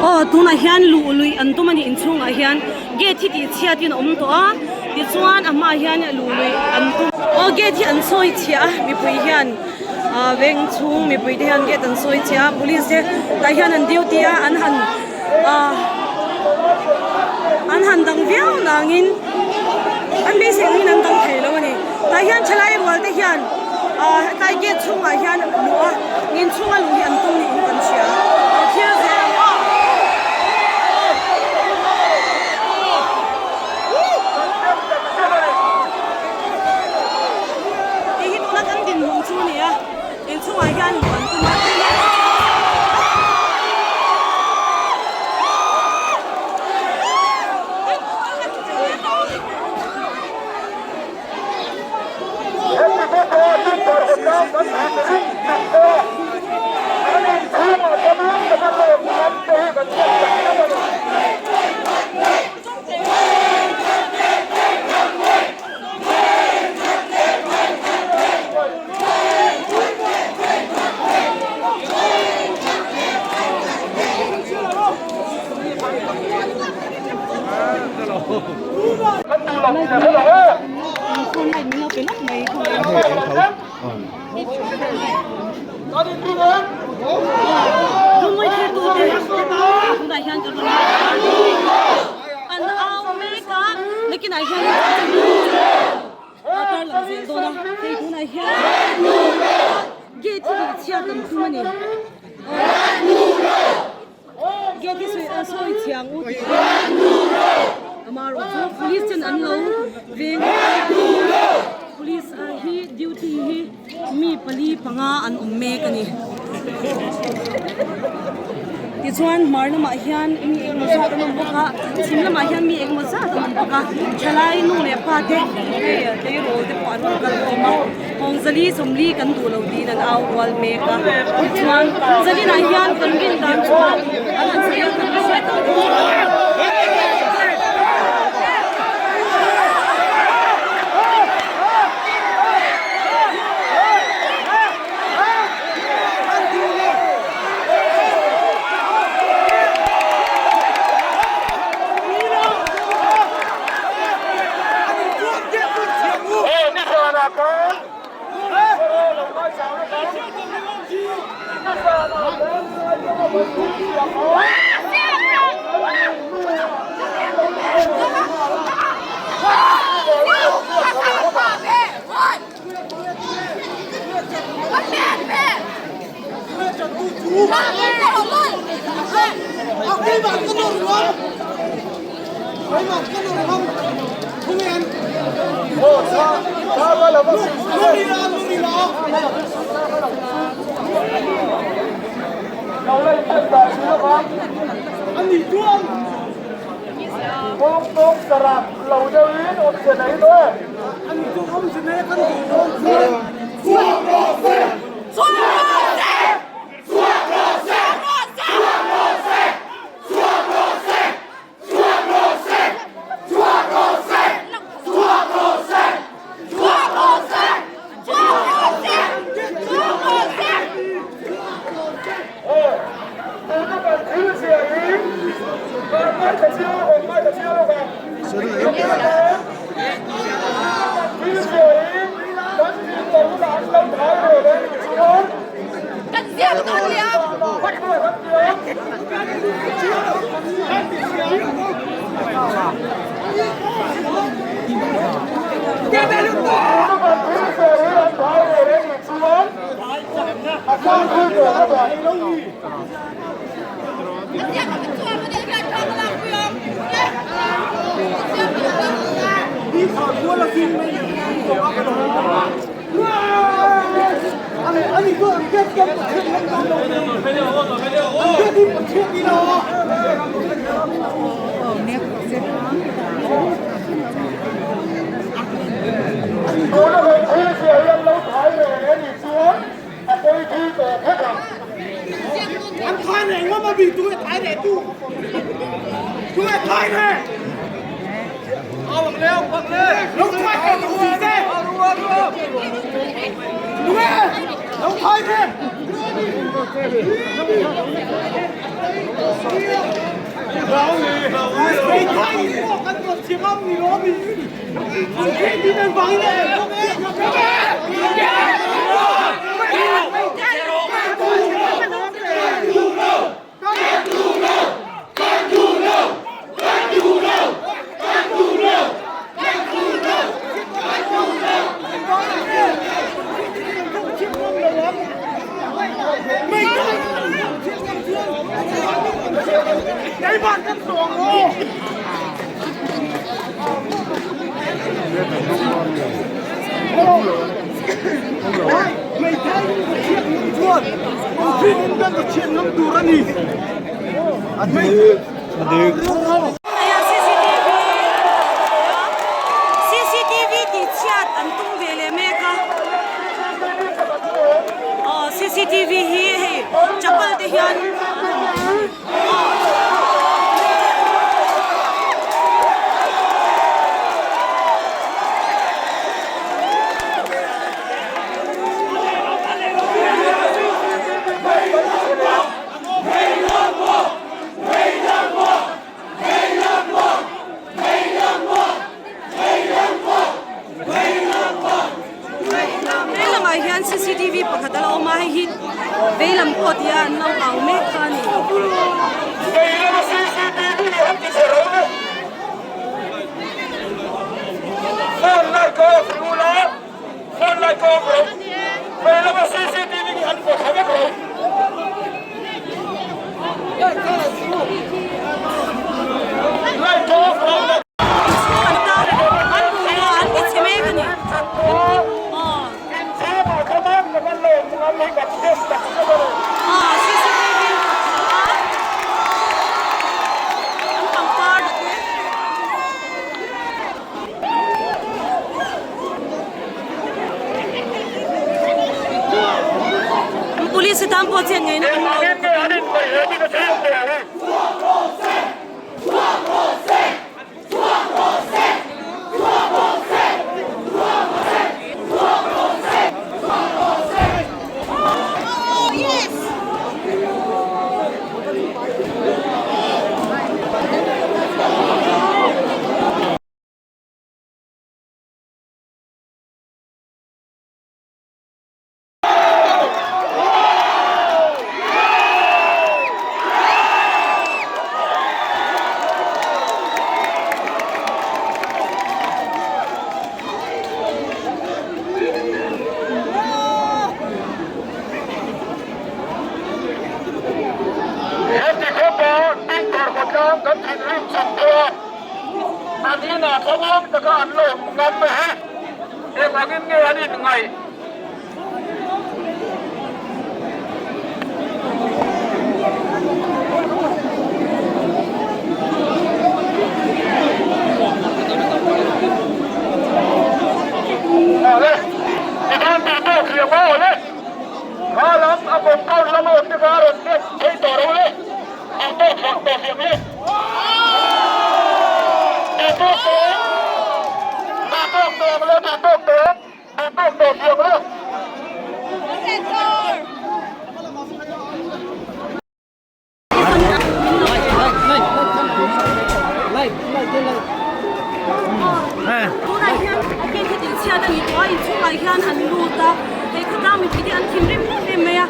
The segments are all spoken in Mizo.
Aw tunah hian luh lui an tum a ni inchhungah hian gate hi tih chhiat in a awm tawh a tichuan a hmaah hian luh lui an tum aw gate hi an sawi chhiah a mipui hian ah veng chhung mipui te hian gate an sawi chhiah a police te tah hian an duty a an han ah an han dang viau nangin an beisei angin an dang thei lo a ni tah hian thalai rual te hian ah hetlai gate chhungah hian luh a inchhunga luh hi an tum niin kan hria lo thlir zel ang aw. Hei hi tuna kan dinhmun chu a ni a inchhungah hian luh an tum a. An au mek a nakinah hian a tarlang zel dawn a hei tunah hian gate hi tih chhiat an tum a ni. Gate hi sawi a sawi chhiang u tih amaherawh chu police ten an lo veng a police ah hi duty hi mi pali panga an awm mek a ni tichuan hmar lamah hian mi engemaw zat an awm bawk a chhim lamah hian mi engemaw zat an awm bawk a thalai nu leh pa te hei tleirawl te pawh an rawn kal khawm a. Hawngzali sawmli kan duh lo tiin an au rual mek a, tichuan zaninah hian kan rin dan chuan an han sawi a kan hriat dan chuan. CCTV tih chhiat an tum ve leh mek a, aw CCTV hi hei chapal te hian He lamah hian cctv pakhat a lo awm a hei hi vei lam pawh tia an lo au mek kha a ni. An bungrua an ti chhe mek a ni. Aw cctv an pangpar te. Police tan pawh chian ngaihna kan lo. Heti khawpa dingthar khawtlang kan thinrim chak tawh a, an inah thlamuang taka an lo awm ngam hi eng angin nge an inngaih? Awle, tichuan tih pawh thiam a awle. Kha lam a compound lama awm te kha a rawn let phei tawh ro le, tih pawh thiam tawh thiam le. Tih tawk tawh, tih tawk tawh le, tih tawk tawh, tih tawk tawh thiam le. Tunah hian a gate hi tihchhiat a ni tawh a, inchhungah hian an lut a, hei khawtlang mipui te an thinrim em em mai a,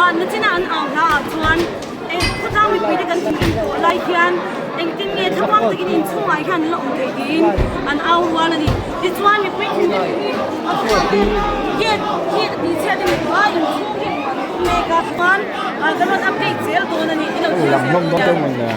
ah nachina an au hla ah chuan eh khawtlang mipui te kan thinrim tawh lai hian engtin nge thlamuang takin inchhungah hian an la awm thei tiin an au rual a ni. Tichuan mipui thinrim hi a chhuak in gate hi tihchhiat a ni tawh a, inchhung hi luh an tum mek a, chuan ah kan rawn update zel dawn a ni, i lo thlir zel dawn nia.